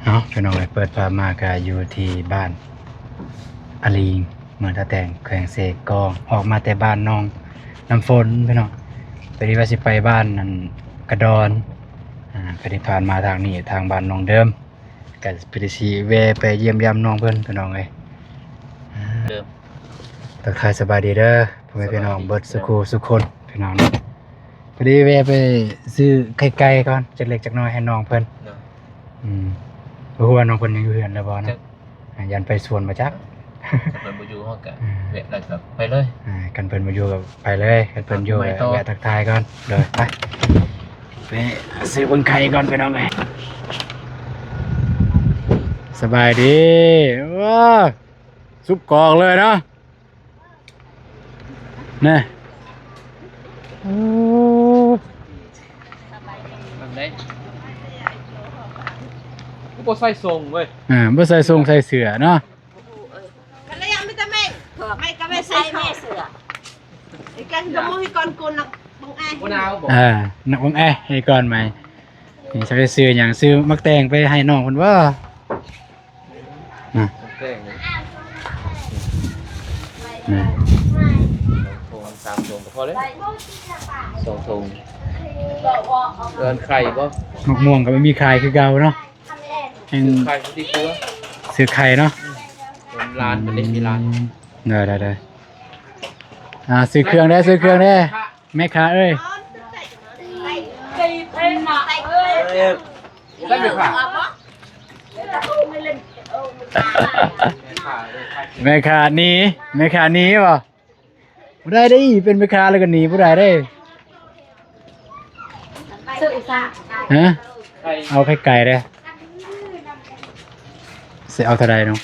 ເນາະ ພີ່ນ້ອງເອີຍ ເປີດພາບມາກະຢູ່ທີ່ບ້ານອາລີງ ເມືອງທ່າແຕງ ແຂວງເຊກອງ ອອກມາແຕ່ບ້ານໜອງນ້ຳຝົນ ພີ່ນ້ອງ. ພໍດີວ່າຊິໄປບ້ານອັນກະດອນ ອາ ພໍດີຜ່ານມາທາງນີ້ ທາງບ້ານໜອງເດີມ ກະພໍດີຊິແວ່ໄປຢ້ຽມຢາມນ້ອງເພິ່ນ ພີ່ນ້ອງເອີຍ. ອາ ເດີມ ທັກທາຍສະບາຍດີເດີ ພໍ່ແມ່ພີ່ນ້ອງເບິດສູ່ຄູ່ສູ່ຄົນ ພີ່ນ້ອງເນາະ. ພໍດີແວ່ໄປຊື້ໄຂ່ໄກ່ກ່ອນ ຈັກເລັກຈັກນ້ອຍໃຫ້ນ້ອງເພິ່ນ. ອືມ ບໍ່ຮູ້ວ່ານ້ອງເພິ່ນຍັງຢູ່ເຮືອນຫຼືບໍ່ເນາະ. ຢ້ານໄປສວນບໍ່ຈັກ. ຄັນເພິ່ນບໍ່ຢູ່ເຮົາກະ ອືມ ແວະແລ້ວກະໄປເລີຍ. ອາ ຄັນເພິ່ນບໍ່ຢູ່ກະໄປເລີຍ ຄັນເພິ່ນຢູ່ກະແວະທັກທາຍກ່ອນ. ໂດຍ ໄປ ໄປຊື້ເບິ່ງໄຂ່ກ່ອນ ພີ່ນ້ອງເອີຍ. ສະບາຍດີ. ວ້າ ສຸບກອກເລີຍເນາະ. ແນ່ ໂອ້ ເບິ່ງເດ້ ຄືບໍ່ໃສ່ຊົງເວີຍ. ອ່າ ບໍ່ໃສ່ຊົງໃສ່ເສື້ອເນາະ. ກະເລີຍມີແຕ່ແມ່ ແມ່ກະແມ່ໃສ່ແມ່ເສື້ອ ອີກກັນກະບໍ່ໃຫ້ກ່ອນກຸນນະ ບໍ່ອາຍ ບໍ່ໜາວບໍ? ອ່າ ນະ ບໍ່ອາຍ ໃຫ້ກ່ອນໃໝ່. ນີ້ ຊິໄປຊື້ຫຍັງ? ຊື້ໝາກແຕງໄປໃຫ້ນ້ອງເພິ່ນບໍ່? ນະ ແຕງນີ້ ນະ ສອງຖົງ ສາມຖົງກະພໍແລ້ວ ສອງຖົງ. ເອີ້ນໄຂ່ບໍ່? ໝາກມ່ວງກະບໍ່ມີຂາຍຄືເກົ່າເນາະ. ແມ່ນ ຊື້ໄຂ່ດີກວ່າ ຊື້ໄຂ່ເນາະ. ອືມ ເປັນຮ້ານ ເປັນເດັກມີຮ້ານ. ອືມ ໄດ້ໆໆ ອ່າ ຊື້ເຄື່ອງແດ່ ຊື້ເຄື່ອງແດ່ ແມ່ຄ້າເອີຍ. ແມ່ຄ້າໜີ ແມ່ຄ້າໜີບໍ່? ບໍ່ໄດ້ເດ້ ເປັນແມ່ຄ້າແລ້ວກະໜີບໍ່ໄດ້ເດ້. ຮະ? ເອົາໄຂ່ໄກ່ເດ້. ຊິເອົາເທົ່າໃດເນາະ?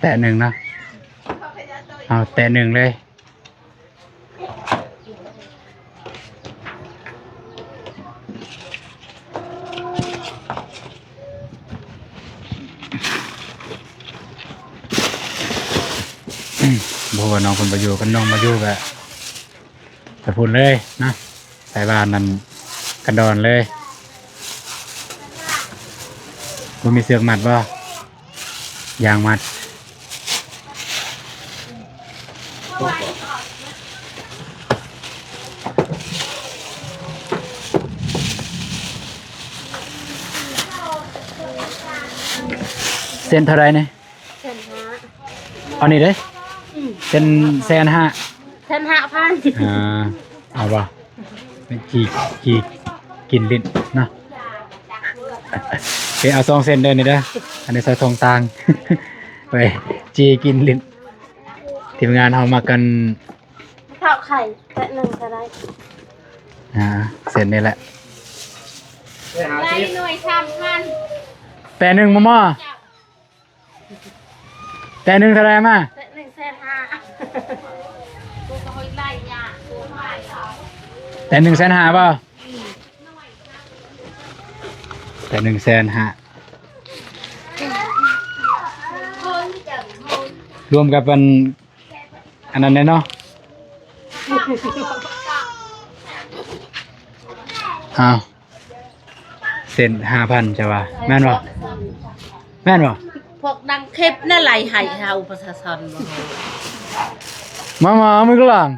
ແຕະໜຶ່ງເນາະ ເອົາແຕະໜຶ່ງເລີຍ. ບໍ່ຮູ້ວ່ານ້ອງເພິ່ນບໍ່ຢູ່ ຄັນນ້ອງມາຢູ່ກະໄປພຸ້ນເລີຍເນາະ ໄປບ້ານນັ້ນກະດອນເລີຍ. ບໍ່ມີເຊືອກມັດບໍ່? ຢາງມັດ. ເສັ້ນເທົ່າໃດນີ້? ແສນຫ້າ. ເອົານີ້ເດ້. ອືມ ເສັ້ນແສນຫ້າ. ແສນຫ້າພັນ. ອ່າ ເອົາບໍ່? ຈີ່ ຈີ່ກິນຫຼິ້ນເນາະ. ເອີ ເອົາສອງເສັ້ນເດີນີ້ເດີ. ອັນນີ້ໃສ່ຖົງຕ່າງ ໄປຈີ່ກິນຫຼິ້ນ. ທີມງານເຮົາມັກກັນ ເຂົ້າໄຂ່ ແຕະໜຶ່ງກະໄດ້. ອ່າ ເສັ້ນນີ້ແຫຼະ. ໄລ່ໜ່ວຍສາມພັນ. ແຕະໜຶ່ງໝໍ່. ແຕະໜຶ່ງເທົ່າໃດມາ? ແຕະໜຶ່ງແສນຫ້າ. ແຕະໜຶ່ງແສນຫ້າບໍ່? ແຕະໜຶ່ງແສນຫ້າ ລວມກັບອັນ ອັນນັ້ນແຫຼະເນາະ. ອ້າວ ເສັ້ນຫ້າພັນ ເຈົ້າວ່າແມ່ນບໍ່? ແມ່ນບໍ່? ພວກດັງເຄັບນັ້ນໄລ່ໃຫ້ເຮົາປະຊາຊົນບໍ່ຮູ້. ມາ ມາ ມື້ກະລາງ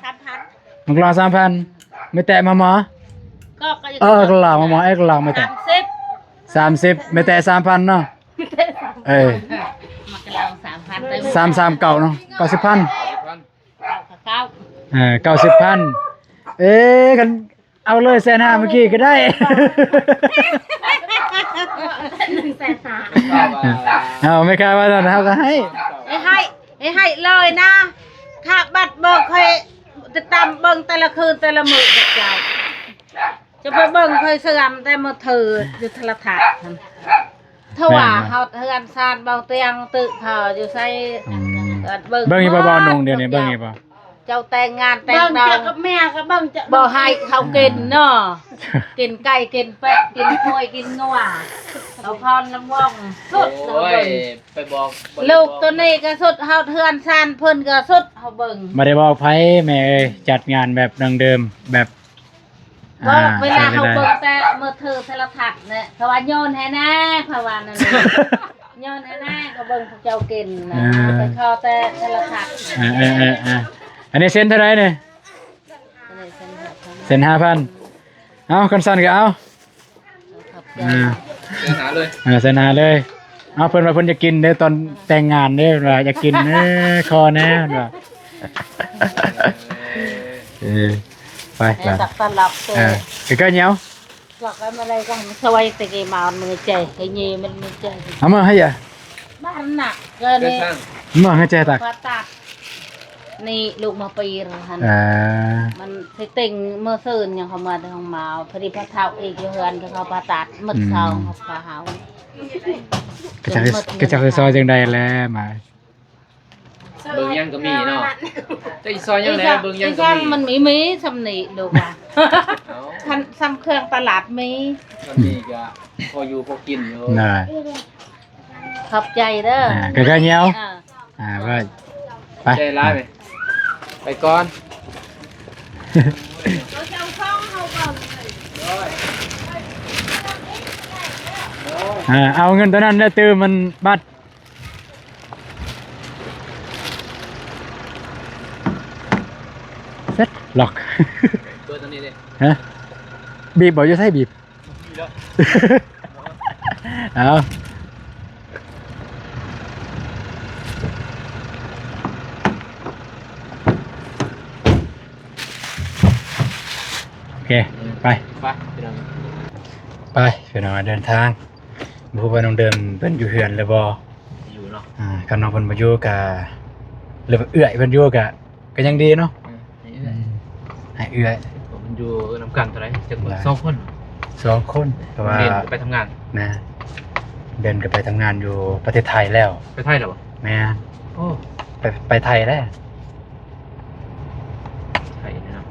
ສາມພັນ. ມື້ກະລາງ ສາມພັນ. ແມ່ແຕະມາ ມາ ກໍ ກໍ ເອີ ກະລາງ ມາ ມາ ເອີ ກະລາງ ແມ່ແຕະ ສາມສິບ. ສາມສິບ ແມ່ແຕະ ສາມພັນເນາະ. ເອີ ມາກະລາງ ສາມພັນ ສາມສາມເກົ້າເນາະ ເກົ້າສິບພັນ. ເກົ້າ ເອີ ເກົ້າສິບພັນ. ເອີ ຄັນເອົາເລີຍແສນຫ້າມື້ກີ້ກະໄດ້. ໜຶ່ງແສນຫ້າ. ເອົາ ແມ່ຄ້າວ່າຊັ້ນ ເຮົາກະໃຫ້ ໃຫ້ ໃຫ້ເລີຍນະ. ຄ່າບັດບໍ່ ຂ້ອຍຕິດຕາມເບິ່ງແຕ່ລະຄືນແຕ່ລະມື້ເຈົ້າ. ຈະໄປເບິ່ງຂ້ອຍເຊື່ອມແຕ່ມື້ຖືຢູ່ໂທລະທັດຫັ້ນ. ຖ້າວ່າເຮົາເຮືອນຊານເບົາຕຽງຕຶເຂົາຢູ່ໃສ ອືມ ເບິ່ງ ເບິ່ງຢູ່ບໍ່? ບໍ່ ນຸ່ງດຽວນີ້ເບິ່ງຢູ່ບໍ່? ເຈົ້າແຕ່ງງານແຕ່ງດອງ ເບິ່ງເຈົ້າກັບແມ່ກະເບິ່ງເຈົ້າ ບໍ່ໃຫ້ເຂົາກິນເນາະ. ກິນໄກ່ກິນເປັດກິນຄວາຍກິນງົວ ເຂົາພອນລຳວົງສຸດ. ໂອ້ຍ ໄປບອກລູກໂຕນີ້ກະສຸດ ເຮົາເຮືອນຊານເພິ່ນກະສຸດ ເຮົາເບິ່ງ. ບໍ່ໄດ້ບອກໃຜແມ່ເອີຍ ຈັດງານແບບດັ້ງເດີມ ແບບ ບໍ່ ອ່າ ເວລາເຮົາເບິ່ງແຕ່ມືຖືໂທລະທັດນະ ເຂົາວ່າໂຍນໃຫ້ແດ່ ເຂົາວ່ານັ້ນນະ ໂຍນໃຫ້ແດ່ ກໍເບິ່ງພວກເຈົ້າກິນນະ ອ່າ ໄປຂໍແຕ່ໂທລະທັດ ອ່າ ອ່າ ອັນນີ້ເຊັນເທົ່າໃດນີ້? ອັນນີ້ເຊັນຫ້າພັນ ເຊັນຫ້າພັນ ເອົາ ຄັນຊັ້ນກໍເອົາ ຂອບໃຈ ອ່າ ເຊັນຫາເລີຍ ເອີ ເຊັນຫາເລີຍ ເອົາ ເພິ່ນວ່າເພິ່ນຢາກກິນເດ້ ຕອນແຕ່ງງານເດ້ ເພິ່ນວ່າຢາກກິນເດ້ ຂໍແດ່ ເພິ່ນວ່າ ເອີ ໄປ ແມ່ຕັກຕະລັບເອີ ໃກ້ໆ ໜຽວ ລັກໄປມາໄດ້ກໍມາຊ່ວຍແຕ່ກີ້ມາ ມັນມີໃຈ ໃຫ້ເຍ ມັນມີໃຈ ເອົາມາໃຫ້ຍາ ບ້ານໜັກເກີນນີ້ ມາໃຫ້ແຈຕັກ ຜ່າຕັດ ນີ້ລູກມາປີລະຫັ້ນ ອ່າ ມັນຊິເຕັງມື້ຊືນຍັງເຂົ້າມາແຕ່ຫ້ອງໝໍ ພໍດີພໍ່ເຖົ້າອີກຢູ່ເຮືອນ ກໍເຂົາຜ່າຕັດໝົດ ອືມ ສອງ ເຂົາພາເຮົາ ກໍຈະ ກໍຈະຊິຊ່ອຍຈັ່ງໃດແລະ ມາ ເບິ່ງຫຍັງກໍມີເນາະ ຈະຊິຊ່ອຍຫຍັງແລະ ເບິ່ງຫຍັງກໍມີ ມັນມີ ມີຊ່ຳນີ້ລູກວ່າ ເອົ້າ ຄັນຊ່ຳເຄື່ອງຕະຫຼາດມີ ຊ່ຳນີ້ກໍພໍຢູ່ພໍກິນຢູ່ ນະ ຂອບໃຈເດີ ອ່າ ໃກ້ໆ ໜຽວ ອ່າ ອ່າ ໄວ້ ໄປ ໃຈຫຼາຍໄປ ໄປກ່ອນ ອ່າ ເອົາເງິນຕົວນັ້ນແລ້ວຕື່ມມັນບັດ ເສັດ ລັອກ ເປີດຕົວນີ້ເດ້ ຮະ ບີບບໍ່? ຢູ່ໃສບີບ? ເອົາ ໂອເຄ ໄປ ໄປ ພີ່ນ້ອງ ໄປ ພີ່ນ້ອງ ເດີນທາງ ບໍ່ຮູ້ວ່ານ້ອງເດີມເພິ່ນຢູ່ເຮືອນຫຼືບໍ່? ຢູ່ເນາະ ອ່າ ຄັນນ້ອງເພິ່ນບໍ່ຢູ່ກະ ຫຼືວ່າເອື້ອຍເພິ່ນຢູ່ກະ ກໍຍັງດີເນາະ ເອີ ໃຫ້ເອື້ອຍ ໃຫ້ເອື້ອຍ ເພິ່ນຢູ່ນຳກັນເທົ່າໃດ? ຈັກຄົນ? ສອງຄົນ ສອງຄົນ ເພາະວ່າເດນກໍໄປທຳງານ ແມ່ນ ເດນກໍໄປທຳງານຢູ່ປະເທດໄທແລ້ວ ໄປໄທແລ້ວບໍ່? ແມ່ນ ໂອ້ ໄປ ໄປໄທແລ້ວ ໄທເນາະ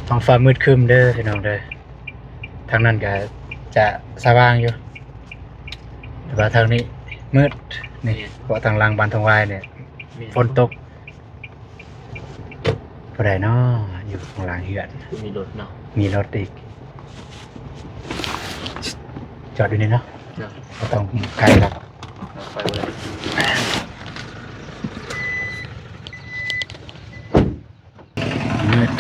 ທ້ອງຟ້າມືດຄຶ້ມເດີພີ່ນ້ອງເດີ ທາງນັ້ນກໍຈະສະຫວ່າງຢູ່ ແຕ່ວ່າທາງນີ້ມືດນີ້ ແມ່ນ ເພາະທາງຫຼັງບ້ານທົ່ງຫວາຍນີ້ ແມ່ນ ຝົນຕົກ ຜູ້ໃດເນາະຢູ່ຂ້າງຫຼັງເຮືອນ? ມີລົດເນາະ ມີລົດອີກ ຈອດຢູ່ນີ້ເນາະ ເນາະ ບໍ່ຕ້ອງໄກດອກ ໄປບໍ່ໄດ້. ມືດ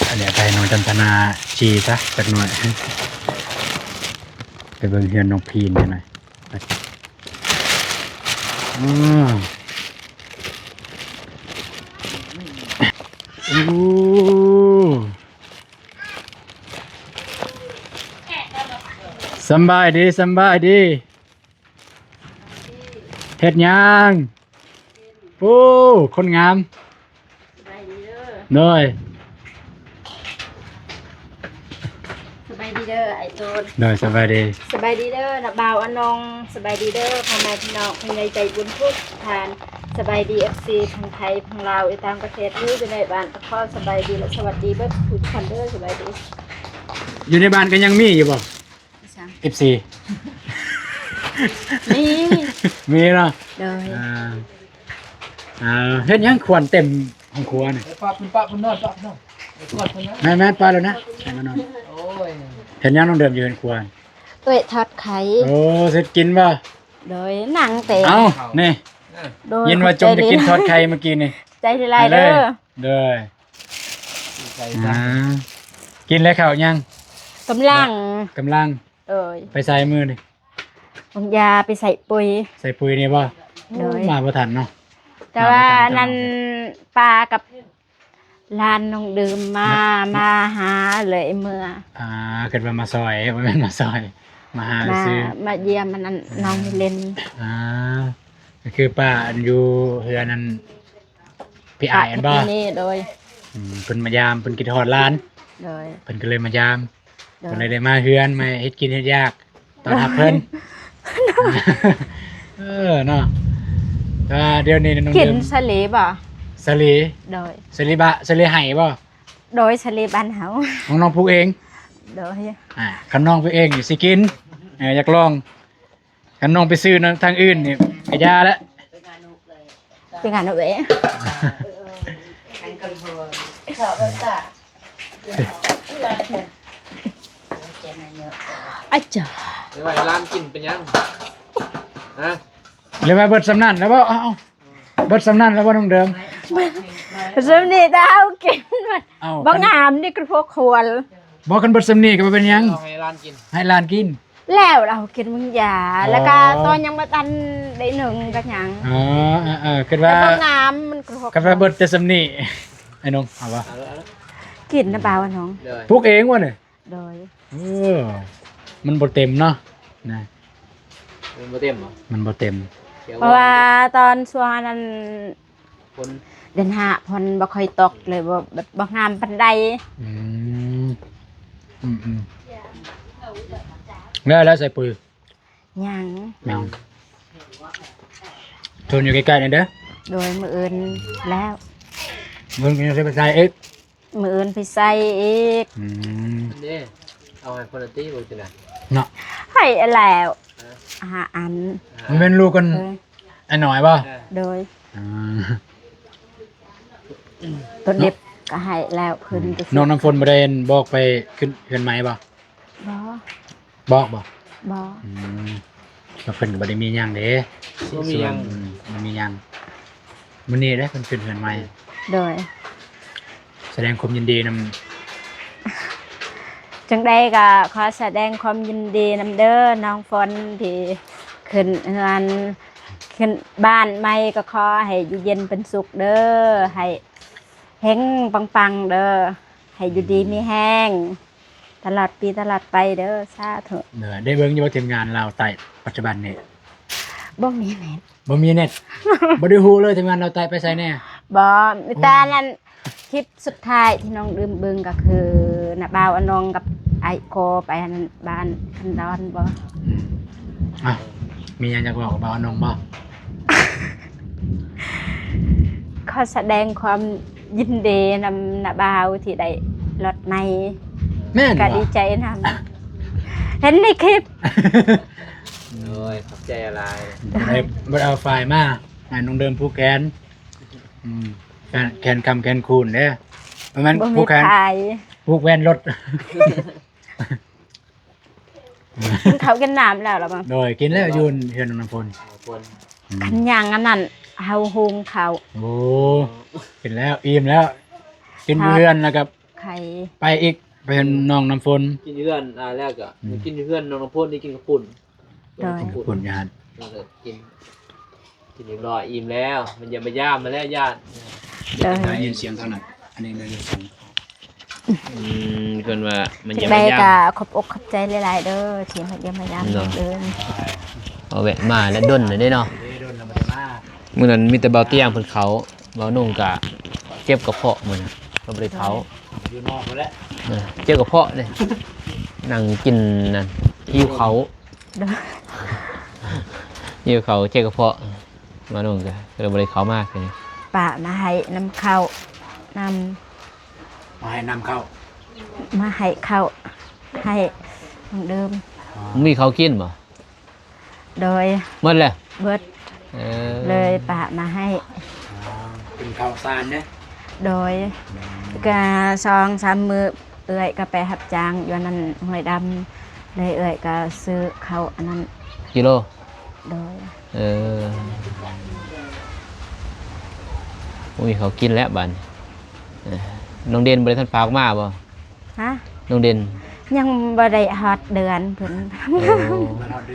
ອັນນີ້ໄປໃຫ້ນ້ອງຈັນທະນາຂີ່ຊະຈັກໜ່ອຍ ໄປເບິ່ງເຮືອນນ້ອງພີນຈັກໜ່ອຍ ໄປ ອ້າ ໂອ້ ສຳບາຍດີ ສຳບາຍດີ. ເຮັດຫຍັງ? ໂອ້ ຄົນງາມ ສະບາຍດີເດີ ໂດຍ ສະບາຍດີເດີອ້າຍໂຕນ ໂດຍ ສະບາຍດີ ສະບາຍດີເດີນ້າບ່າວອານົງ ສະບາຍດີເດີພໍ່ແມ່ພີ່ນ້ອງຜູ້ໃຫຍ່ໃຈບຸນທຸກທ່ານ ສະບາຍດີ ເອັຟຊີ ທັງໄທ ທັງລາວ ແລະ ຕ່າງປະເທດ ຫຼື ຢູ່ໃນບ້ານ ກໍຂໍສະບາຍດີ ແລະ ສະຫວັດດີເບິດທຸກຄົນເດີ ສະບາຍດີ ຢູ່ໃນບ້ານກໍຍັງມີຢູ່ບໍ່? ອີຫຍັງ? ເອັຟຊີ ມີ ມີເນາະ ໂດຍ ອ່າ ອ່າ ເຮັດຫຍັງຂວັນເຕັມຫ້ອງຄົວນີ້? ປະ ປະ ປະນອນ ປະນອນ ແມ່ນໆ ປະແລ້ວນະ ໃຫ້ມານອນ ໂອ້ຍ ເຮັດຫຍັງນ້ອງເດີມຢູ່ເຮືອນຄົວ? ເອື້ອຍທອດໄຂ່ ໂອ້ ເຮັດກິນບໍ່? ໂດຍ ນັ່ງແຕ່ ເອົ້າ ນີ້ ໂດຍ ຍິນວ່າຈົ່ມຈະກິນທອດໄຂ່ມື້ກີ້ນີ້ ໃຈຫຼາຍເດີ ໂດຍ ອ່າ ກິນແລ້ວເຂົ້າຍັງ? ກຳລັງ ກຳລັງ ໂດຍ ໄປໃສມື້ນີ້? ປູກຢາ ໄປໃສ່ປຸ໋ຍ ໃສ່ປຸ໋ຍນີ້ບໍ່? ໂດຍ ໂອ້ ມາບໍ່ທັນເນາະ ແຕ່ວ່ານັ້ນ ປ້າກັບຫຼານນ້ອງເດີມມາ ມາຫາເລີຍເມືອ ອ່າ ຄິດວ່າມາຊ່ອຍ ບໍ່ແມ່ນມາຊ່ອຍ ມາຫາຊື່ ມາຢ້ຽມອັນນັ້ນ ນ້ອງມິລິນ ອ່າ ກໍຄືປ້າອັນຢູ່ເຮືອນນັ້ນ ພີ່ອ້າຍອັນບໍ່? ນີ້ ໂດຍ ອືມ ເພິ່ນມາຢາມ ເພິ່ນຄິດຮອດຫຼານ ໂດຍ ເພິ່ນກໍເລີຍມາຢາມ ໂດຍ ເພິ່ນເລີຍໄດ້ມາເຮືອນ ມາເຮັດກິນເຮັດຢາກຕ້ອນຮັບເພິ່ນ ເອີ ເນາະ ແຕ່ວ່າດຽວນີ້ນ້ອງເດີມ ກິນສາລີບໍ່? ສາລີ ໂດຍ ສາລີບະ ສາລີໄຮ່ບໍ່? ໂດຍ ສາລີບ້ານເຮົາ ຂອງນ້ອງປູກເອງ ໂດຍ ອ່າ ຄັນນ້ອງປູກເອງນີ້ຊິກິນ ເອີ ຢາກລອງ ຄັນນ້ອງໄປຊື້ນຳທາງອື່ນນີ້ກະຢ່າລະ ໄປງານເອົາເອງ. ອາຈາ ເຮັດໄວ້ໃຫ້ຫຼານກິນເປັນຫຍັງ? ຮະ? ເລີຍວ່າເບິດສ່ຳນັ້ນແລ້ວບໍ່? ເອົ້າ ເບິດສ່ຳນັ້ນແລ້ວບໍ່ນ້ອງເດີມ? ສ່ຳນີ້ແຕ່ເຮົາກິນ. ເອົ້າ ບໍ່ງາມນີ້ຄືພວກຄວນ. ບໍ່ ຄັນເບິດສ່ຳນີ້ກະບໍ່ເປັນຫຍັງ ເອົາໃຫ້ຫຼານກິນ ໃຫ້ຫຼານກິນ. ແລ້ວເຮົາກິນເບິ່ງຢາ ອໍ ແລ້ວກະຕອນຍັງບໍ່ທັນໄດ້ໜຶ້ງກະຫຍັງ. ອໍ ເອີໆ ຄິດວ່າ ແຕ່ບໍ່ງາມ ມັນກະ ຄັນວ່າເບິດແຕ່ສ່ຳນີ້ ໄອ້ໜຸ່ມ ເອົາບໍ່? ເອົາເລີຍ ເອົາເລີຍ ກິນນະບ່າວນ້ອງ. ໂດຍ ປຸກເອງວະນີ້? ໂດຍ ເອີ ມັນບໍ່ເຕັມເນາະ ນະ ມັນບໍ່ເຕັມບໍ່? ມັນບໍ່ເຕັມ ເພາະວ່າຕອນຊ່ວງອັນນັ້ນ ຝົນ ເດືອນຫ້າຝົນບໍ່ຄ່ອຍຕົກເລີຍ ບໍ່ ແບບບໍ່ງາມປານໃດ. ອືມ ອືມໆ ແລ້ວ ແລ້ວໃສ່ປຸຍ? ຍັງ ຍັງ ທົນຢູ່ໃກ້ໆນີ້ເດີ. ໂດຍ ມື້ອື່ນແລ້ວ ມື້ອື່ນກະຍັງຊິໄປໃສ່ອີກ. ມື້ອື່ນໄປໃສ່ອີກ. ອືມ ເດ້ ເອົາໃຫ້ຄົນລະຕິ ບໍ່ຊີ້ນະ ເນາະ ໃຫ້ແລ້ວ ຮະ ຫ້າອັນ. ມັນແມ່ນລູກກັນ ເອີ ອ້າຍນ້ອຍບໍ່? ໂດຍ ອືມ ຕົວເດັບກະໃຫ້ແລ້ວ ເພິ່ນ ນ້ອງນ້ຳຝົນບໍ່ໄດ້ບອກໄປຂຶ້ນເຮືອນໃໝ່ບໍ່? ບໍ່ ບອກບໍ່? ບໍ່ ອືມ ແລ້ວເພິ່ນກະບໍ່ໄດ້ມີຫຍັງເດ້ ບໍ່ມີຫຍັງ ອືມ ບໍ່ມີຫຍັງ. ມື້ນີ້ເດ້ເພິ່ນຂຶ້ນເຮືອນໃໝ່. ໂດຍ ສະແດງຄວາມຍິນດີນຳ. ຈັ່ງໃດກະຂໍສະແດງຄວາມຍິນດີນຳເດີນ້ອງຝົນ ທີ່ຂຶ້ນເຮືອນ ຂຶ້ນບ້ານໃໝ່ ກະຂໍໃຫ້ຢູ່ເຢັນເປັນສຸກເດີ ໃຫ້ເຮັງປັງໆເດີ ໃຫ້ຢູ່ດີມີແຮງ ຕະຫຼອດປີຕະຫຼອດໄປເດີ ສາທຸ. ໂດຍ ໄດ້ເບິ່ງຢູ່ບໍ່ທີມງານລາວໃຕ້ປັດຈຸບັນນີ້? ບໍ່ມີເນັດ ບໍ່ມີເນັດ ບໍ່ໄດ້ຮູ້ເລີຍທີມງານລາວໃຕ້ໄປໃສແດ່. ບໍ່ ມີແຕ່ນັ້ນ ຄລິບສຸດທ້າຍທີ່ນ້ອງດື່ມເບິ່ງກະຄືນ້າບ່າວອານົງກັບອ້າຍໂກໄປຫັ້ນ ບ້ານຄັນດອນບໍ່? ອືມ ອ່ະ ມີຫຍັງຢາກເວົ້າກັບບ່າວອານົງບໍ່? ຂໍສະແດງຄວາມຍິນດີນຳນ້າບ່າວທີ່ໄດ້ລົດໃໝ່. ແມ່ນ ກະດີໃຈນຳ ເຫັນໃນຄລິບ. ໂອ້ຍ ຂອບໃຈຫຼາຍ. ບໍ່ໄດ້ ບໍ່ໄດ້ເອົາຝ້າຍມາ ໃຫ້ນ້ອງເດີມຜູກແຂນ. ອືມ ແຂນ ແຂນຄ້ຳແຂນຄູນເດ້ ບໍ່ແມ່ນຜູກແຂນ ຜູກແວ່ນລົດ. ກິນເຂົ້າກິນນ້ຳແລ້ວລະບໍ່? ໂດຍ ກິນແລ້ວ ຢູ່ເຮືອນນ້ອງນ້ຳຝົນ. ອືມ ຄັນຫຍັງອັນນັ້ນ ເຮົາຫຸງເຂົ້າ. ໂອ້ ກິນແລ້ວ ອີ່ມແລ້ວ ກິນຢູ່ເຮືອນແລ້ວກະໄປອີກ ໄປເຮືອນນ້ອງນ້ຳຝົນ. ກິນຢູ່ເຮືອນ ອ່າ ແລ້ວກະ ອືມ ກິນຢູ່ເຮືອນນ້ອງນ້ຳຝົນ ໄດ້ກິນເຂົ້າປຸ້ນ. ໂດຍ ຄົນງານ ກິນ ກິນຮຽບຮ້ອຍ ອີ່ມແລ້ວ ມາຢ້ຽມມາຢາມມາແລ້ວຍາດ. ໂດຍ ໄດ້ຍິນສຽງທາງນັ້ນ ອັນນີ້ໄດ້ຍິນສຽງ. ອືມ ເພິ່ນວ່າມາຢ້ຽມມາຢາມ ຈັ່ງໃດກະຂອບອົກຂອບໃຈຫຼາຍໆເດີ ທີ່ມາຢ້ຽມມາຢາມເນາະ. ເອີ ເອົາແວະມາແລ້ວດົນແລ້ວເດ້ເນາະ ເດ້ ດົນແລ້ວບໍ່ໄດ້ມາ. ມື້ນັ້ນມີແຕ່ບ່າວຕຽງເພິ່ນເຂົ້າ ບ່າວນຸ່ງກະເຈັບກະເພາະມື້ນັ້ນ ກະບໍ່ໄດ້ເຂົ້າ ຢູ່ນອກພຸ້ນແຫຼະ. ເອີ ເຈັບກະເພາະເດ້ ນັ່ງກິນນັ້ນ ຫິວເຂົ້າ. ໂດຍ ຫິວເຂົ້າເຈັບກະເພາະ ມານຸ່ງກະ ກະເລີຍບໍ່ໄດ້ເຂົ້າມາຄືນີ້. ປ້າມາໃຫ້ນຳເຂົ້ານຳ ມາໃຫ້ນຳເຂົ້າ ມາໃຫ້ເຂົ້າ ໃຫ້ນ້ອງເດີມ. ອໍ ມີເຂົ້າກິນບໍ່? ໂດຍ ໝົດແລ້ວ ເບິດ. ເອີ ເລີຍປ້າມາໃຫ້. ອໍ ເປັນເຂົ້າສານເດ້. ໂດຍ ອືມ ກະສອງສາມມື້ ເອື້ອຍກະໄປຮັບຈ້າງຢູ່ນັ້ນ ຫ້ວຍດຳ ເລີຍເອື້ອຍກະຊື້ເຂົ້າອັນນັ້ນ ກິໂລ. ໂດຍ ເອີ ບໍ່ມີເຂົ້າກິນແລ້ວບາດນີ້. ເອີ ນ້ອງເດັ່ນບໍ່ໄດ້ທັນພາອອກມາບໍ່? ຮະ? ນ້ອງເດັ່ນ ຍັງບໍ່ໄດ້ຮອດເດືອນເພິ່ນ. ໂອ້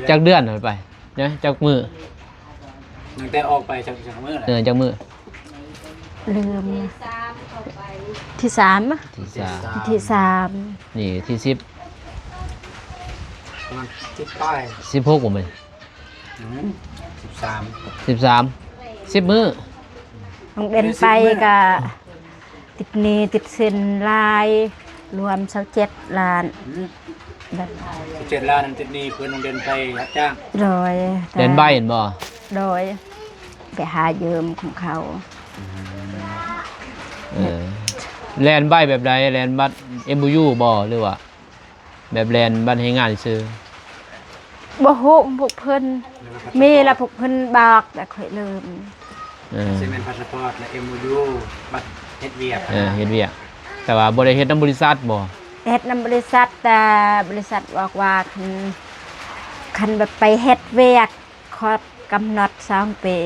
ຈັກເດືອນໄປ? ນະ ຈັກມື້? ຕັ້ງແຕ່ອອກໄປຈັກ ຈັກມື້ແລ້ວ? ເອີ ຈັກມື້? ລືມ ທີສາມ ທີສາມ ທີສາມ ທີສາມ ນີ້ທີສິບ ປະມານສິບປາຍ ສິບຫົກບໍ່ແມ່ນ? ອືມ ສິບສາມ ສິບສາມ ສິບມື້. ນ້ອງເດັ່ນໄປກະຕິດໜີ້ຕິດສິນຫຼາຍ ລວມຊາວເຈັດລ້ານ. ອືມ ແບບ ຊາວເຈັດລ້ານນັ້ນຕິດໜີ້ເພິ່ນ ນ້ອງເດັ່ນໄປຮັບຈ້າງ. ໂດຍ ແລ່ນໄບແມ່ນບໍ່? ໂດຍ ໄປຫາຢືມຂອງເຂົາ. ເອີ ແລ່ນໄບແບບໃດ? ແລ່ນບັດເອັມໂອຢູບໍ່ ຫຼືວ່າ ແບບແລ່ນບັດແຮງງານຊື່? ບໍ່ຮູ້ພວກເພິ່ນ ມີລະພວກເພິ່ນບອກ ແຕ່ຂ້ອຍລືມ. ເອີ ຊິແມ່ນພາສະປອດ ແລະ ເອັມໂອຢູ ບັດເຮັດວຽກ ເອີ ເຮັດວຽກ ແຕ່ວ່າບໍ່ໄດ້ເຮັດນຳບໍລິສັດບໍ? ເຮັດນຳບໍລິສັດ ແຕ່ບໍລິສັດບອກວ່າ ຄັນ ຄັນແບບໄປເຮັດວຽກ ຄອບກຳນົດສອງປີ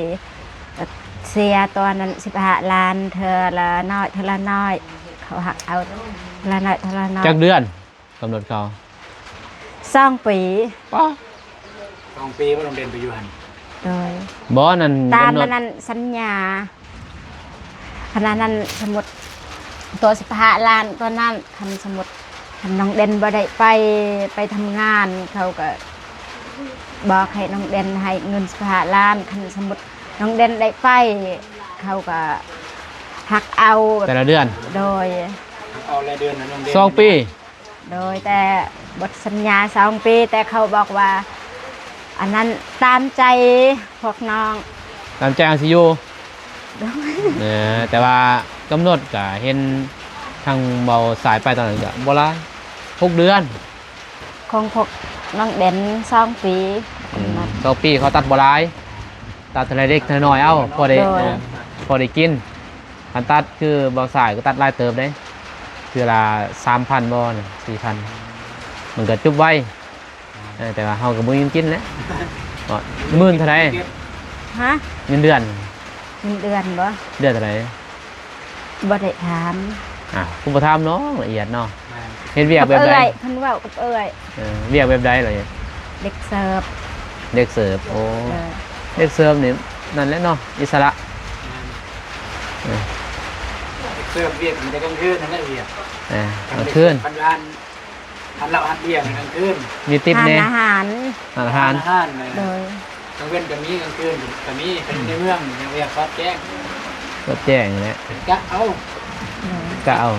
ເສຍຕົວນັ້ນສິບຫ້າລ້ານ ເທື່ອລະໜ້ອຍ ເທື່ອລະໜ້ອຍ ເຂົາຫັກເອົາເທື່ອລະໜ້ອຍ ເທື່ອລະໜ້ອຍ. ຈັກເດືອນກຳນົດເຂົາ? ສອງປີ. ປະ ສອງປີບໍ່ ນ້ອງເດັ່ນໄປຢູ່ຫັ້ນ? ໂດຍ. ບໍ່ ນັ້ນ ຕາມ ກຳນົດ ອັນນັ້ນສັນຍາ ຂະໜາດນັ້ນ ສົມມຸດ ຕົວສິບຫ້າລ້ານຕົວນັ້ນ ຄັນສົມມຸດ ຄັນນ້ອງເດັ່ນບໍ່ໄດ້ໄປ ໄປທຳງານ ເຂົາກໍບອກໃຫ້ນ້ອງເດັ່ນໃຫ້ເງິນສິບຫ້າລ້ານ ຄັນສົມມຸດນ້ອງເດັ່ນໄດ້ໄປ ເຂົາກໍຫັກເອົາແຕ່ລະເດືອນ. ໂດຍ. ຫັກເອົາລາຍເດືອນໃຫ້ນ້ອງເດັ່ນ ສອງປີ. ໂດຍ ແຕ່ບົດສັນຍາສອງປີ ແຕ່ເຂົາບອກວ່າ ອັນນັ້ນຕາມໃຈພວກນ້ອງ ຕາມໃຈເຮົາຊິຢູ່. ໂດຍ. ເອີ ແຕ່ວ່າກຳນົດກະເຫັນທາງເບົາສາຍໄປຕອນນັ້ນກະບໍ່ຫຼາຍ ຫົກເດືອນ ຂອງພວກນ້ອງເດັ່ນສອງປີ. ອືມ ສອງປີເຂົາຕັດບໍ່ຫຼາຍ ຕັດເທື່ອລະເລັກເທື່ອລະໜ້ອຍເອົາ ພໍໄດ້ ໂດຍ ເອີ ພໍໄດ້ກິນ. ຄັນຕັດຄືເບົາສາຍກໍຕັດຫຼາຍເຕີບເດ້ ເທື່ອລະສາມພັນບໍ່ ສີ່ພັນ ມັນກໍຈົບໄວ. ເອີ ແຕ່ວ່າເຮົາກໍບໍ່ມີເງິນກິນແຫຼະ. ເນາະ ໝື່ນເທົ່າໃດ? ຮະ? ເງິນເດືອນ. ເງິນເດືອນບໍ່? ເດືອນເທົ່າໃດ? ບໍ່ໄດ້ຖາມ. ອ້າວ ຄືບໍ່ຖາມນ້ອງລະອຽດເນາະ? ແມ່ນ. ເຮັດວຽກແບບໃດ? ກັບເອື້ອຍ ເພິ່ນເວົ້າກັບເອື້ອຍ. ເອີ ວຽກແບບໃດລະ? ເດັກເສີບ. ເດັກເສີບ. ໂອ້ ເອີ ເດັກເສີບນີ້ ນັ້ນແຫຼະເນາະ ອິດສະຫຼະ. ແມ່ນ. ເອີ ເດັກເສີບວຽກມັນແຕ່ກາງຄືນນັ້ນແຫຼະວຽກ. ເອີ ກາງຄືນ ກາງຄືນ ຮ້ານເຫຼົ້າຮ້ານເບຍກາງຄືນ ມີຕິບແດ່ ຮ້ານອາຫານ ຮ້ານອາຫານ ຮ້ານອາຫານ. ໂດຍ. ກາງເວັນກໍມີ ກາງຄືນກໍມີ. ຄັນຢູ່ໃນເມືອງ ອືມ ຍັງວຽກສອດແຈ້ງ ສອດແຈ້ງນີ້ແຫຼະ ກະເອົາ ໂດຍ ກະເອົາ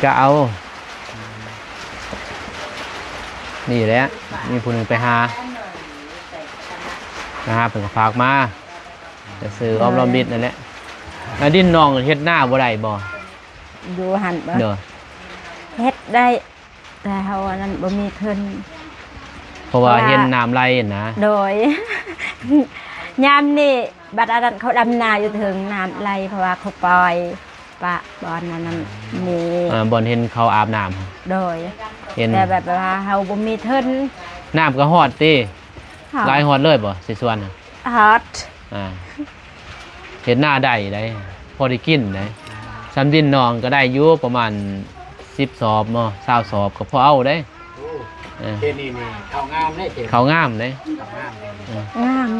ກະເອົາ. ນີ້ແຫຼະ ມີຜູ້ໜຶ່ງໄປຫາ ໄປຫາເພິ່ນກໍຝາກມາ ແຕ່ຊື້ອອມລອມລິດນັ້ນແຫຼະ. ແລ້ວດິນນ້ອງເຮັດນາບໍ່ໄດ້ບໍ່? ຢູ່ຫັ້ນບໍ່? ໂດຍ. ເຮັດໄດ້ ແຕ່ເຮົາອັນນັ້ນບໍ່ມີທຶນ ເພາະວ່າ ເພາະວ່າ ເຫັນນ້ຳໄຫຼນະ. ໂດຍ. ຍາມນີ້ບັດອັນນັ້ນເຂົາດຳນາຢູ່ເທິງ ນ້ຳໄຫຼ ເພາະວ່າເຂົາປ່ອຍປະບ່ອນອັນນັ້ນນີ້ ອ່າ ບ່ອນເຫັນເຂົາອາບນ້ຳ. ໂດຍ. ເຫັນ ແຕ່ແບບວ່າເຮົາບໍ່ມີທຶນ. ນ້ຳກໍຮອດຕິ? ຮອດ. ໄຫຼຮອດເລີຍບໍ່ ຊິສວນ? ຮອດ. ອ່າ ເຮັດນາໄດ້ໄດ໋ ພໍໄດ້ກິນໄດ໋. ສ່ຳດິນນ້ອງກໍໄດ້ຢູ່ປະມານສິບສອບເນາະ ຊາວສອບກໍພໍເອົາໄດ໋. ໂອ້ ເອີ ເຂດນີ້ນີ້ເຂົ້າງາມເດ້ ເຂດ ເຂົ້າງາມເດ້ ເຂົ້າງາມເດ້. ເອີ ງາມ.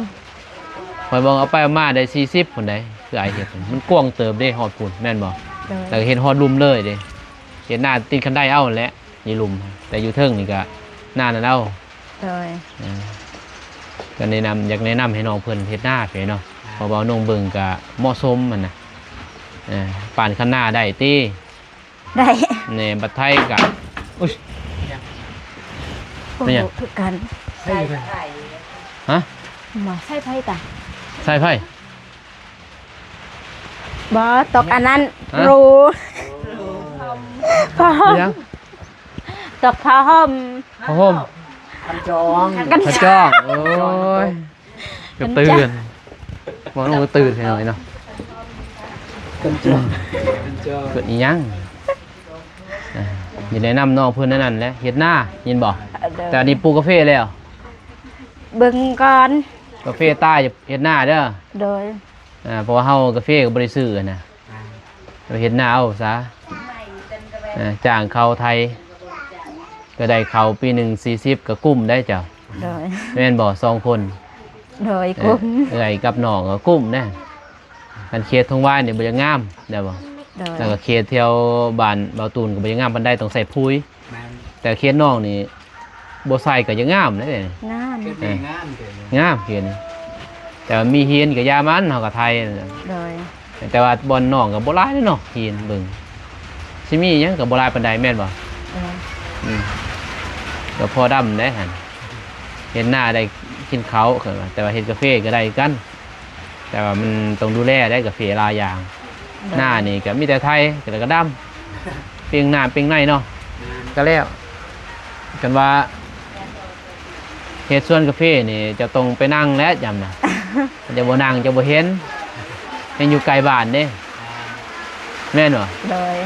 ຂ້ອຍເບິ່ງເອົາໄປເອົາມາໄດ້ສີ່ສິບພຸ້ນໄດ໋ ຄືອ້າຍເຮັດ ມັນກວ້າງເຕີບເດ້ ຮອດພຸ້ນແມ່ນບໍ່? ໂດຍ. ແລ້ວກໍເຮັດຮອດລຸ່ມເລີຍເດ້ ເຮັດນາຕີນຄັນໄດເອົາແຫຼະ ຢູ່ລຸ່ມ ແຕ່ຢູ່ເທິງນີ້ກໍນານັ້ນເອົາ. ໂດຍ. ເອີ ກໍແນະນຳ ຢາກແນະນຳໃຫ້ນ້ອງເພິ່ນເຮັດນາໄປເນາະ ອ່າ ເພາະວ່ານ້ອງເບິ່ງກໍເໝາະສົມຫັ້ນນະ. ເອີ ປານຄັນນາໄດ້ຕິ? ໄດ້. ແນ່ ບັດໄທກໍ ອຸ້ຍ ບໍ່ຮູ້ຄືກັນ. ຮະ? ມາໃສ່ໄຟຕາ ໃສ່ໄຟ. ບໍ່ ຕົກອັນນັ້ນ ຮະ? ຮູ ບໍ່ຫຍັງ? ຕົກຜ້າຫົ່ມ ຜ້າຫົ່ມ ຄັນຈອງ ຄັນຈອງ. ໂອ້ຍ ກະຕື່ນ ບໍ່ ນ້ອງກະຕື່ນໃຫ້ໜ້ອຍເນາະ. ຄັນຈອງ ຄັນຈອງ ເກີດອີ່ຫຍັງ? ອ່າ ຊິແນະນຳນ້ອງເພິ່ນແນວນັ້ນແຫຼະ ເຮັດນາ ຍິນບໍ່? ເອີ ໂດຍ. ແຕ່ອັນນີ້ປູກກາເຟແລ້ວ ເບິ່ງກ່ອນ ກາເຟຕາຍ ເຮັດນາເດີ. ໂດຍ. ອ່າ ເພາະວ່າເຮົາກາເຟກໍບໍ່ໄດ້ຊື້ນະ ອ່າ ເຮັດນາເອົາຊະ. ອ່າ ຈ້າງເຂົ້າໄຖກໍໄດ້ເຂົ້າປີໜຶ່ງສີ່ສິບ ກໍກຸ້ມໄດ໋ເຈົ້າ. ໂດຍ. ແມ່ນບໍ່? ສອງຄົນ. ໂດຍ ເອີ ກຸ້ມ. ເອື້ອຍກັບນ້ອງກໍກຸ້ມນະ. ຄັນເຂດທົ່ງວາຍນີ້ບໍ່ຢາກງາມ ໄດ້ບໍ່? ໂດຍ. ແລ້ວກໍເຂດແຖວບ້ານເບົາຕູນກໍບໍ່ຢາກງາມປານໃດ ຕ້ອງໃສ່ປຸ໋ຍ. ແມ່ນ. ແຕ່ເຂດນ້ອງນີ້ ບໍ່ໃສ່ກໍຍັງງາມເດ້. ງາມ ເຂດນີ້ງາມ ເຂດນີ້ງາມ ເຂດນີ້. ແຕ່ວ່າມີຫີນກໍຢ່າມັນ ເຮົາກໍໄຖ. ໂດຍ. ແຕ່ວ່າບ່ອນນ້ອງກໍບໍ່ຫຼາຍເດ້ເນາະ ຫີນເບິ່ງ ຊິມີຫຍັງກໍບໍ່ຫຼາຍປານໃດແມ່ນບໍ່? ໂດຍ. ອືມ ກໍພໍດຳໄດ້ຫັ້ນ ເຮັດນາໄດ້ກິນເຂົ້າ ແຕ່ວ່າເຮັດກາເຟກໍໄດ້ຄືກັນ. ແຕ່ວ່າມັນຕ້ອງດູແລໄດ໋ ກາເຟຫຼາຍຢ່າງ. ໂດຍ. ນານີ້ກໍມີແຕ່ໄຖ ແລ້ວກໍດຳ ເປັງໜ້າເປັງໃນເນາະ. ແມ່ນ. ກໍແລ້ວ ຄັນວ່າ ເຮັດສວນກາເຟນີ້ເຈົ້າຕ້ອງໄປນັ່ງແຫຼະ ຍາມນະ ເຈົ້າບໍ່ນັ່ງເຈົ້າບໍ່ເຫັນ ແຮ່ງຢູ່ໃກ້ບ້ານເດ້ ແມ່ນບໍ່? ໂດຍ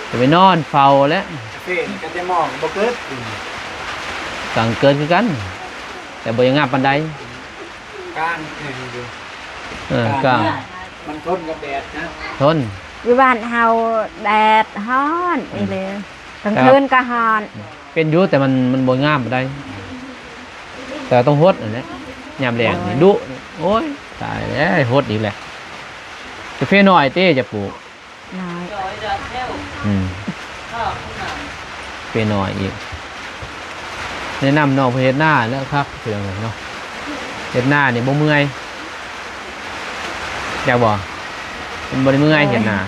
ຈະໄປນອນເຝົ້າແຫຼະ ກາເຟນີ້ກໍແຕ່ໝໍກກໍບໍ່ເກີດ ກາງເກີດຄືກັນ ແຕ່ບໍ່ຢ່າງງາມປານໃດ ກາງແຮງຢູ່ ເອີ ກາງ ມັນທົນກັບແດດນະ ທົນ ຢູ່ບ້ານເຮົາແດດຮ້ອນອີ່ຫຼີ ກາງຄືນກໍຮ້ອນ ເປັນຢູ່ ແຕ່ມັນ ມັນບໍ່ງາມປານໃດ ແຕ່ຕ້ອງຫົດຫັ້ນແຫຼະ ຍາມແລ້ງນີ້ດຸ ໂອ້ຍ ຕາຍແລ້ວ ຫົດອີກແຫຼະ ກາເຟນ້ອຍເຕ ຈະປູກ ນ້ອຍ ອືມ ເຟນ້ອຍອີກ ແນະນຳນ້ອງເພິ່ນເຮັດນາແລ້ວຄັກ ພີ່ນ້ອງເອີຍເນາະ ເຮັດນານີ້ບໍ່ເມື່ອຍ ຢາກບໍ່? ມັນບໍ່ໄດ້ເມື່ອຍເຮັດນາ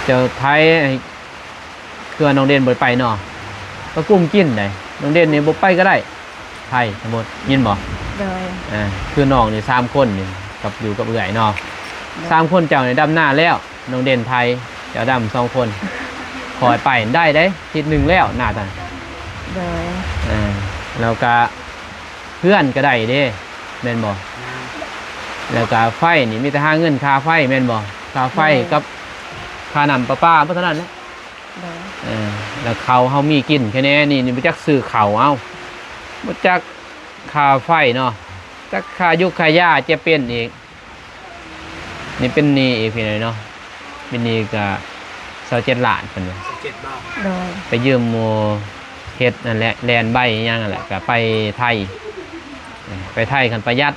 ເຈົ້າໄຖໃຫ້ ຄືວ່ານ້ອງເດັ່ນບໍ່ໄດ້ໄປເນາະ ກໍກຸ້ມກິນໄດ໋ ນ້ອງເດັ່ນນີ້ບໍ່ໄປກໍໄດ້ ໄຖ ສົມມຸດ ຍິນບໍ່? ໂດຍ ອ່າ ຄືນ້ອງນີ້ສາມຄົນນີ້ ກັບ ຢູ່ກັບເອື້ອຍເນາະ ໂດຍ ສາມຄົນເຈົ້ານີ້ດຳນາແລ້ວ ນ້ອງເດັ່ນໄຖ ເຈົ້າດຳສອງຄົນ ຂ້ອຍໄປໄດ້ເດ້ ທິດໜຶ່ງແລ້ວນາຕາ ໂດຍ ອ່າ ແລ້ວກະເຮືອນກໍໄດ້ເດ້ ແມ່ນບໍ່? ແມ່ນ ແລ້ວກະໄຟນີ້ມີແຕ່ຫາເງິນຄ່າໄຟແມ່ນບໍ່? ຄ່າໄຟ ໂດຍ ກັບຄ່ານ້ຳປະປາ ບໍ່ເທົ່ານັ້ນແຫຼະ ໂດຍ ເອີ ແລ້ວເຂົ້າເຮົາມີກິນແຄ່ແນ່ນີ້ ນີ້ບໍ່ຈັກຊື້ເຂົ້າ ເອົ້າ ບໍ່ຈັກຄ່າໄຟເນາະ ຈັກຄ່າຢູກຄ່າຢາຈະເປັນອີກ ນີ້ເປັນໜີ້ອີກພີ່ນ້ອງເນາະ ເປັນໜີ້ກະຊາວເຈັດລ້ານເພິ່ນວ່າ ຊາວເຈັດບາດ ໂດຍ ໄປຢືມໝູ່ເຮັດນັ້ນແຫຼະ ແລ່ນໃບຫຍັງນັ້ນແຫຼະ ກະໄປໄທ ເອີ ໄປໄທຄັນປະຢັດ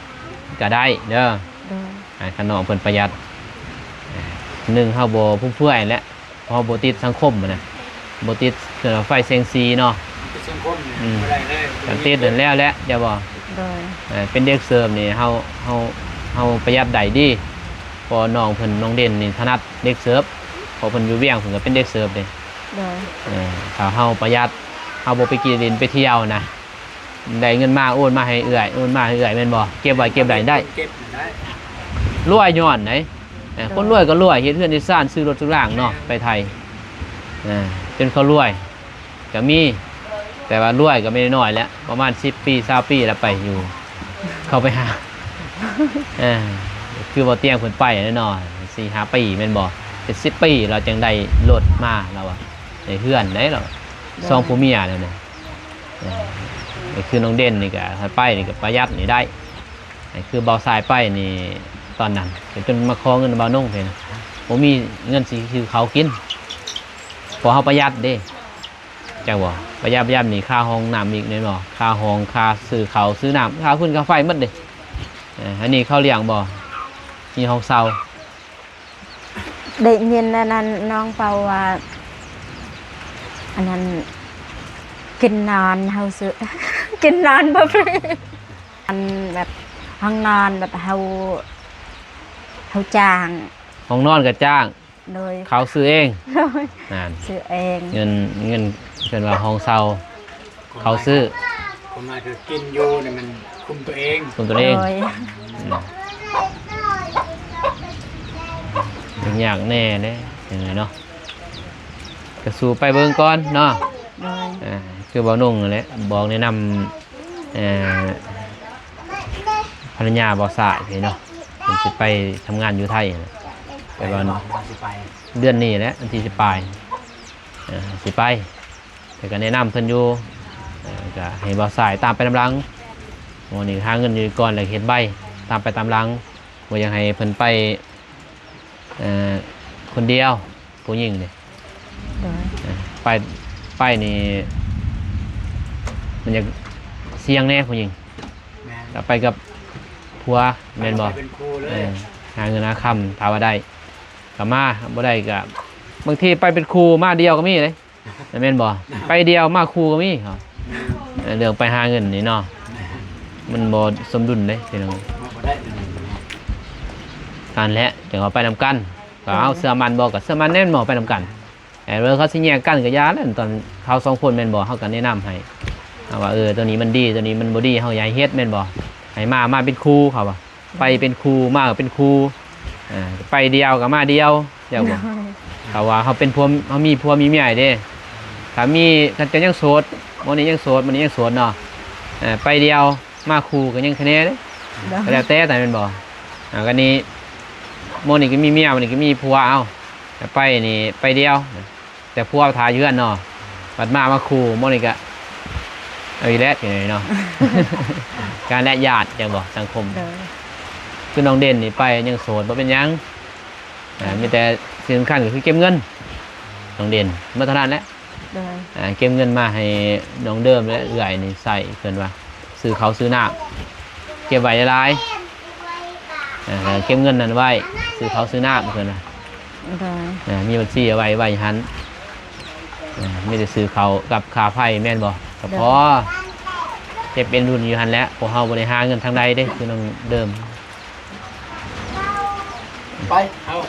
ກະໄດ້ເດີ ໂດຍ ອ່າ ຄັນນ້ອງເພິ່ນປະຢັດ ໜຶ່ງເຮົາບໍ່ຟຸມເຟືອຍແຫຼະ ເພາະບໍ່ຕິດສັງຄົມຫັ້ນນະ ບໍ່ຕິດເຄື່ອງໄຟແສງສີເນາະ ຕິດສັງຄົມນີ້ ອືມ ບໍ່ໄດ້ເລີຍ ຄັນຕິດນັ້ນແລ້ວແຫຼະ ຢ່າບໍ່ ໂດຍ ເອີ ເປັນເດັກເສີບນີ້ ເຮົາ ເຮົາ ເຮົາປະຢັດໄດ້ດີ ເພາະນ້ອງເພິ່ນ ນ້ອງເດັ່ນນີ້ຖະໜັດເດັກເສີບ ເພາະເພິ່ນຢູ່ວຽງ ເພິ່ນກໍເປັນເດັກເສີບເດ້ ໂດຍ ເອີ ຖ້າເຮົາປະຢັດ ເຮົາບໍ່ໄປກິນຫຼິ້ນໄປທ່ຽວນະ ໄດ້ເງິນມາໂອນມາໃຫ້ເອື້ອຍ ໂອນມາໃຫ້ເອື້ອຍແມ່ນບໍ່? ເກັບໄວ້ເກັບໄດ້ ເກັບໄດ້ ລວຍຍ້ອນໃດ ເອີ ໂດຍ ຄົນລວຍກໍລວຍ ເຮັດເຮືອນເຮັດຊານ ຊື້ລົດຊື້ລາງເນາະ ໄປໄທ ເອີ ຈົນເຂົາລວຍກໍມີ ແຕ່ວ່າລວຍກໍບໍ່ໄດ້ນ້ອຍແຫຼະ ປະມານສິບປີ ຊາວປີແລ້ວໄປຢູ່ ເຂົາໄປຫາ ເອີ ຄືບໍ່ຕຽງເພິ່ນໄປແຫຼະເນາະ ສີ່ຫ້າປີແມ່ນບໍ່? ເປັນສິບປີລາວຈັ່ງໄດ້ລົດມາ ລາວວ່າ ໄດ້ເຮືອນໄດ໋ ລາວ ໂດຍ ສອງຜົວເມຍແລ້ວນີ້. ເອີ ຄືນ້ອງເດັ່ນນີ້ກະ ໄປນີ້ກະປະຢັດນີ້ໄດ້ ຄືບ່າວຊາຍໄປນີ້ ຕອນນັ້ນ ກະຈົນມາຂໍເງິນບ່າວນົງເດ້ ບໍ່ມີເງິນຊິຊື້ເຂົ້າກິນ ເພາະເຮົາປະຢັດເດ້ ຈັກບໍ່ ປະຢັດ ປະຢັດນີ້ຄ່າຫ້ອງນ້ຳອີກແມ່ນບໍ່? ຄ່າຫ້ອງ ຄ່າຊື້ເຂົ້າຊື້ນ້ຳ ຄ່າຟືນຄ່າໄຟໝົດເດ້ ເອີ ອັນນີ້ເຂົາລ້ຽງບໍ່? ມີຫ້ອງເຊົ່າ ໄດ້ຍິນອັນນັ້ນ ນ້ອງເປົາວ່າ ອັນນັ້ນ ກິນນອນເຮົາຊື້ ກິນນອນບໍ່ຟຣີ ອັນແບບ ຫ້ອງນອນແບບເຮົາ ເຮົາຈ້າງ ຫ້ອງນອນກໍຈ້າງ ໂດຍ ເຂົາຊື້ເອງ ໂດຍ ນັ້ນ ຊື້ເອງ ເງິນ ເງິນ ເອີ້ນວ່າຫ້ອງເຊົ່າ ເຂົາຊື້ ຄວາມໝາຍຄືກິນຢູ່ນີ້ມັນຄຸມຕົວເອງ ຄຸມຕົວເອງ ໂດຍ ອືມ ຍາກແດ່ເດ້ ຈັ່ງໃດເນາະ ກໍສູ້ໄປເບິ່ງກ່ອນເນາະ ໂດຍ ອ່າ ຄືບ່າວນົງນັ້ນແຫຼະ ບອກແນະນຳ ເອີ ພັນລະຍາບ່າວຊາຍເນາະ ເພິ່ນຊິໄປທຳງານຢູ່ໄທ ແຕ່ວ່າ ຊິໄປ ເດືອນນີ້ແຫຼະ ວັນທີສິບປາຍ ເອີ ຊິໄປ ແຕ່ກໍແນະນຳເພິ່ນຢູ່ ເອີ ກໍໃຫ້ບ່າວຊາຍຕາມໄປນຳຫຼັງ ມື້ນີ້ຫາເງິນຢູ່ກ່ອນ ແລ້ວເຮັດໃບຕາມໄປຕາມຫຼັງ ບໍ່ຢາກໃຫ້ເພິ່ນໄປ ເອີ ຄົນດຽວ ຜູ້ຍິງນີ້ ໂດຍ ເອີ ໄປ ໄປນີ້ ມັນຢາກສ່ຽງແດ່ຜູ້ຍິງ ແມ່ນ ແລ້ວໄປກັບຜົວແມ່ນບໍ່? ໄປເປັນຄູ່ເລີຍ ເອີ ຫາເງິນຫາຄຳ ຖ້າວ່າໄດ້ກໍມາ ບໍ່ໄດ້ກໍ ບາງທີໄປເປັນຄູ່ມາດຽວກໍມີເດ້ ແມ່ນບໍ່? ໄປດຽວມາຄູ່ກໍມີ ເອີ ເລື່ອງໄປຫາເງິນນີ້ເນາະ ມັນບໍ່ສົມດຸນເດ້ພີ່ນ້ອງ ມາບໍ່ໄດ້ ນັ້ນແຫຼະ ຈັ່ງວ່າໄປນຳກັນ ກໍເອົາ ເອີ ເຊື່ອໝັ້ນບໍ່ ກໍເຊື່ອໝັ້ນແນ່ນບໍ່ ໄປນຳກັນ ແຕ່ວ່າເຂົາຊິແຍກກັນກໍຢ່າແຫຼະ ຕອນເຮົາສອງຄົນແມ່ນບໍ່ ເຮົາກໍແນະນຳໃຫ້ ເຮົາວ່າ ເອີ ຕົວນີ້ມັນດີ ຕົວນີ້ມັນບໍ່ດີ ເຮົາຢ່າໃຫ້ເຮັດແມ່ນບໍ່ ໃຫ້ມາ ມາເປັນຄູ່ ເຂົາວ່າ ໄປເປັນຄູ່ ມາກໍເປັນຄູ່ ເອີ ໄປດຽວກໍມາດຽວ ເຈົ້າບໍ່ ໂດຍ ຖ້າວ່າເຮົາເປັນຜົວ ເຮົາມີຜົວມີເມຍເດ້ ຖ້າມີ ຄັນເຈົ້າຍັງໂສດ ມື້ນີ້ຍັງໂສດ ມື້ນີ້ຍັງໂສດເນາະ ອ່າ ໄປດຽວມາຄູ່ກໍຍັງຄະແນເດ້ ໂດຍ ກໍແລ້ວແຕ່ແມ່ນບໍ່? ອ່າ ກໍນີ້ ໂມນີ້ກໍມີເມຍ ໂມນີ້ກໍມີຜົວ ເອົ້າ ໄປນີ້ໄປດຽວ ແຕ່ຜົວຖ້າຢູ່ເຮືອນເນາະ ບັດມາ ມາຄູ່ ໂມນີ້ກໍເອົາອີກແລ້ວ ເປັນຫຍັງເນາະ ການແລະຍາດ ຈັ່ງບໍ່ ສັງຄົມ ໂດຍ ຄືນ້ອງເດັ່ນນີ້ໄປຍັງໂສດ ບໍ່ເປັນຫຍັງ ອ່າ ມີແຕ່ສິ່ງສຳຄັນກໍຄືເກັບເງິນ ນ້ອງເດັ່ນ ໝົດເທົ່ານັ້ນແຫຼະ ໂດຍ ອ່າ ເກັບເງິນມາໃຫ້ນ້ອງເດີມ ແລະ ເອື້ອຍນີ້ໃຊ້ ເພິ່ນວ່າ ຊື້ເຂົ້າຊື້ນ້ຳ ເກັບໄວ້ຫຼາຍໆ ອ່າ ເກັບເງິນນັ້ນໄວ້ ຊື້ເຂົ້າຊື້ນ້ຳ ເພິ່ນວ່າ ໂດຍ ອ່າ ມີບັນຊີເອົາໄວ້ ໄວ້ຫັ້ນ ອ່າ ມີແຕ່ຊື້ເຂົ້າກັບຄ່າໄຟແມ່ນບໍ່? ກໍພໍ ໂດຍ ເກັບເປັນທຶນຢູ່ຫັ້ນແຫຼະ ພວກເຮົາບໍ່ໄດ້ຫາເງິນທາງໃດເດ້ ຄືນ້ອງເດີມ ໄປ ເອົາ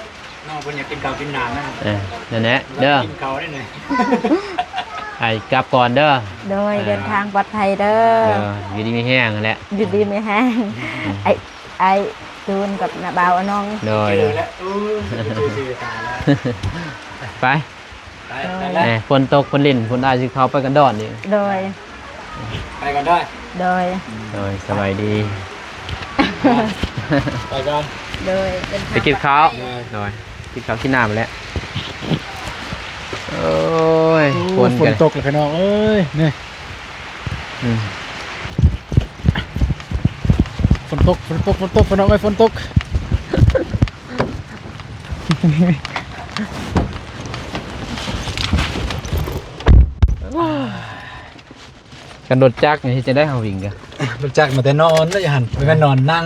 ນ້ອງເພິ່ນຢາກກິນເຂົ້າກິນນ້ຳນະ ເອີ ນັ້ນແຫຼະເດີ ກິນເຂົ້າໄດ້ນີ້ ໄອ້ກັບກ່ອນເດີ ໂດຍ ເອີ ເດີນທາງປອດໄພເດີ ເອີ ຢູ່ດີມີແຮງຫັ້ນແຫຼະ ຢູ່ດີມີແຮງ ອືມ ໄອ້ ໄອ້ຕູນກັບນ້າບ່າວອານອງ ໂດຍ ເຈີແລ້ວ ເອີ ເຈີຊື່ຕາແລ້ວ ໄປ ໄປ ໂດຍ ໄປແລ້ວ ເອີ ຝົນຕົກ ຝົນລິນ ພຸ້ນ ອ້າຍຊິເຂົ້າໄປກັນດອນອີກ ໂດຍ ໄປກ່ອນເດີ ໂດຍ ໂດຍ ສະບາຍດີ ໄປກ່ອນ ໂດຍ ເດີນທາງ ໄປກິນເຂົ້າ ໂດຍ ໂດຍ ກິນເຂົ້າກິນນ້ຳແຫຼະ ໂອ້ຍ ໂອ້ ຝົນ ຝົນຕົກແລ້ວພີ່ນ້ອງເອີຍ ນີ້ ອືມ ຝົນຕົກ ຝົນຕົກ ຝົນຕົກ ພີ່ນ້ອງເອີຍ ຝົນຕົກ ຄັນລົດຈັກນີ້ເຮັດຈັ່ງໃດເຮົາວິ່ງກະ ລົດຈັກມາແຕ່ນອນແລ້ວຢູ່ຫັ້ນ ບໍ່ແມ່ນນອນນັ່ງ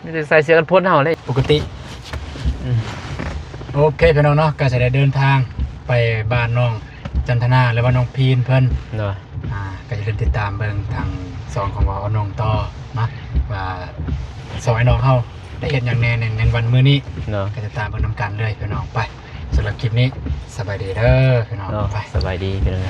ມີແຕ່ໃສ່ເສື້ອກັນຝົນເຮົາເລີຍ ປົກກະຕິ ອືມ ໂອເຄພີ່ນ້ອງເນາະ ກໍຈະໄດ້ເດີນທາງໄປບ້ານນ້ອງຈັນທະນາ ຫຼືວ່ານ້ອງພີນເພິ່ນ ໂດຍ ອ່າ ກໍຢ່າລືມຕິດຕາມເບິ່ງທາງຊ່ອງຂອງບ່າວອານົງຕໍ່ເນາະ ວ່າສອງອ້າຍນ້ອງເຮົາໄດ້ເຮັດຫຍັງແດ່ໃນ ໃນວັນມື້ນີ້ ໂດຍ ກໍຕິດຕາມເບິ່ງນຳກັນເລີຍພີ່ນ້ອງ ໄປ ສຳລັບຄລິບນີ້ ສະບາຍດີເດີພີ່ນ້ອງ ໂດຍ ໄປ ສະບາຍດີພີ່ນ້ອງ.